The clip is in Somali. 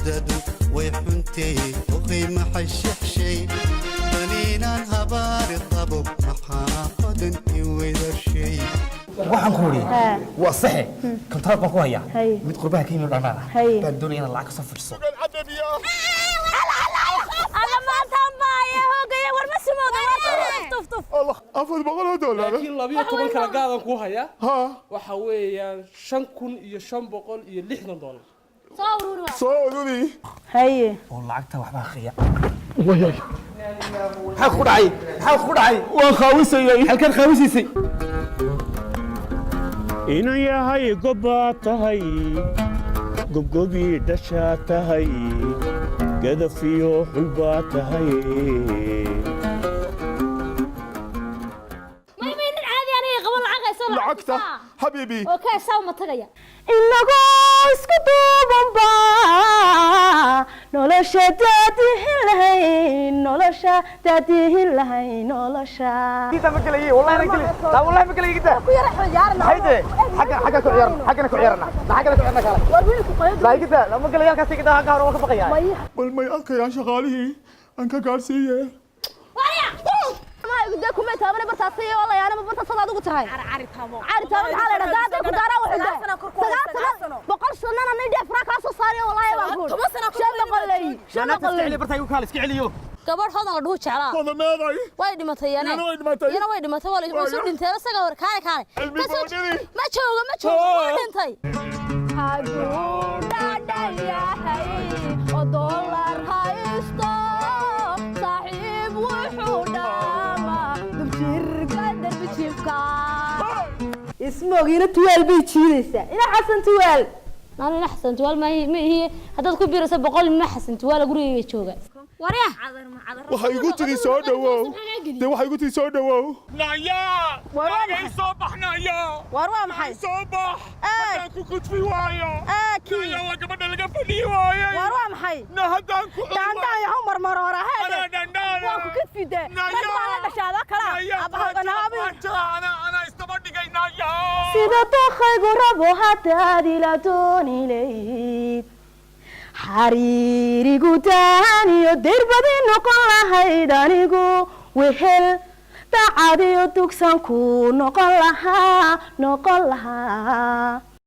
Hurdadu way xuntay, oqay maxay shexshay baliinaan habaari qabo, maxaa hodan i weydashay? Waxaan ku uri Haa. Waa saxe, kontraad baan ku hayaa. Haye. Mid qurbaha ka yimid dhanaan ah Haye. baan doonaya inaad lacag ka soo fadhiso. Alla maantaan baaye hoogaya, war ma sumowda, waa tuf tuf tuf. $400. Laakiin 12 kala gaadan kuu hayaa. Ha. Waxa weeyaan $5,560. Soo ururi waa. Soo ururi. Haye. Oo lacagta waxba akhriya. Maxaa ku dhacay? Maxaa ku dhacay? Waan khaawisayay. Halkaad khaawisiisay? Inuu yahay gobbaa tahay, gobgobii dhashaa tahay, gadafiyo xulbaa tahay. May may, nin caadi aniga qaban lacag hayso. Lacagta xabiibi. Oo ka saa ma tagaya. Inagoo isku duubanba nolosha daadihin lahayn, nolosha daadihin lahayn, nolosha. Ma gelaye, wallahi ma gelay. La, wallahi ma gelay gida. Ku yara ciyaarna. Hayde, xagga xagga ku ciyaarna, xaggana ku ciyaarna, xaggana ku ciyaarna, kale. War wiilku qoyad. La gida, lama gelay halkaas gida, halka hore waan ka baqayaa. Bal may arkayaan shaqaalihii aan ka gaadhsiiye? Wariya ma igu daa kuma taabane bartaasay oo la yaana bartaasad adigu tahay cari taamo cari taamo. Maxaa la yidhahdaa hadday ku daaraan? Wuxuu 9 sano 100 sanana nin dheef raa kaa soo saariyo, wallaahi baan ku 500 ley, 500 ley. Bartaa igu kaal iska celiyo. Gabadh Hodan la dhuhu jeclaa. Wada meeday? Way dhimatay yana. Iyana way dhimatay. Iyana way dhimatay, waa la soo dhinteen isaga hor. Kaale, kaale. Cilmi Ka soo- boodhini. Ma joogo, ma joogo, waa dhintay. Hadduu dhadhan yahay oo dollar haysto saaxiib, wuxuu dhaamaa dubjirka darbijiifka. Ismoogiina tuwaal bay jiidaysaa, ina Xasan Tuwaal. Maalin ina Xasan Tuwaal ma ma ihi. Haddaad ku biirayso 100 ma Xasan Tuwaal gurigayga jooga, warya. Waxay igu tiri soo dhawow. Dee waxay igu tiri soo dhawow. Nayaa, soo bax nayaa. Waar waa maxay? Soo bax, haddaan ku kudfi waayo. Aakii. Nayaa, waa gabadha laga fadhiyi waayey. Waar waa maxay? Na haddaan ku Dhaandhaan yahu marmaroora. Anaa heede. dhandhaana. Waan ku kadfide, rag baa la dhashaada kala. Anaa isdaba dhigay nayaa. Sida dookaygu rabo haddaad ila dooni layd, xariirigu daaniyo dirbadi noqon lahayd, anigu wehel dacadiyo dugsan ku noqon lahaa, noqon lahaa.